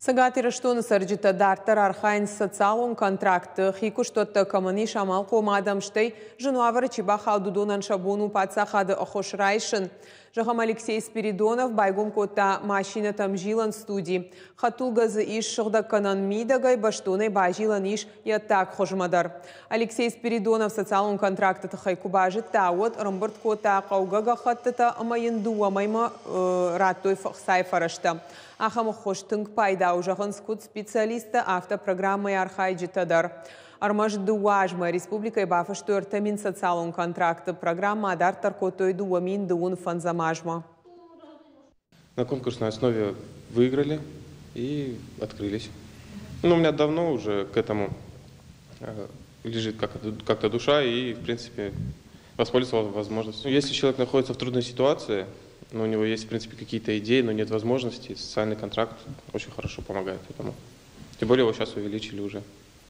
Цӕгат Ирыстоны цӕрджытӕ дарддӕр архайынц социалон контрактты. Хи куыстуӕттӕ кӕмӕн ис, амалхъом адӕм, стӕй зын уавӕры чи бахауд, уыдонӕн сӕ бон у паддзахады ӕххуыс райсын. Зӕгъӕм, Алексей Спиридонов байгом кодта машинӕтӕм зилӕн студи. Хӕдтулгӕ дзы ис сыгъдӕггӕнӕн мидӕгӕй, бӕстонӕй базилӕн ис йӕ ӕддаг хуызмӕ дӕр. Алексей Спиридонов социалон контракты тыххӕй куы базыдта, уӕд ӕрӕмбырд кодта хъӕугӕ гӕххӕттытӕ ӕмӕ йын дыууӕ мӕймӕ радтой ӕхцайы фӕрӕзтӕ. Ахӕм ӕххуыс тынг пайда у, зӕгъынц куыд специалисттӕ, афтӕ программӕйы архайджытӕ дӕр. Ӕрмӕст дыууӕ азмӕ республикӕйы бафыстой 3000 социалон контракты. Программӕ адарддӕр кодтой 2025 азмӕ. На конкурсной основе выиграли и открылись. Ну, у меня давно уже к этому лежит как-то душа и, в принципе, воспользовался возможностью. Если человек находится в трудной ситуации, но у него есть, в принципе, какие-то идеи, но нет возможности, социальный контракт очень хорошо помогает этому. Тем более его сейчас увеличили уже.